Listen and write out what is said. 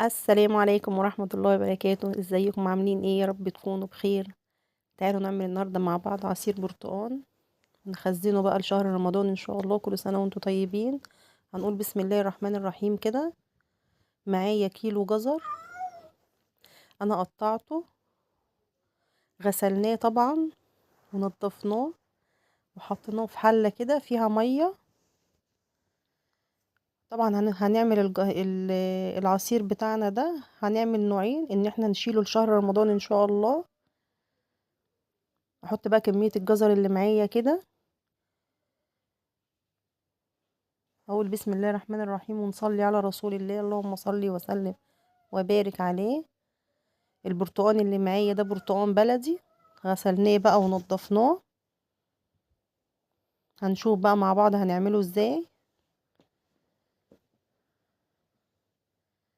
السلام عليكم ورحمة الله وبركاته. ازيكم عاملين ايه؟ يا رب تكونوا بخير. تعالوا نعمل النهاردة مع بعض عصير برتقان، نخزنه بقى لشهر رمضان ان شاء الله. كل سنة وانتم طيبين. هنقول بسم الله الرحمن الرحيم. كده معايا كيلو جزر، انا قطعته، غسلناه طبعا ونضفناه وحطيناه في حلة كده فيها مية. طبعا هنعمل العصير بتاعنا ده، هنعمل نوعين، ان احنا نشيله لشهر رمضان ان شاء الله. احط بقى كمية الجزر اللي معايا كده، اقول بسم الله الرحمن الرحيم ونصلي على رسول الله، اللهم صل وسلم وبارك عليه. البرتقان اللي معايا ده برتقان بلدي، غسلناه بقى ونضفناه. هنشوف بقى مع بعض هنعمله ازاي.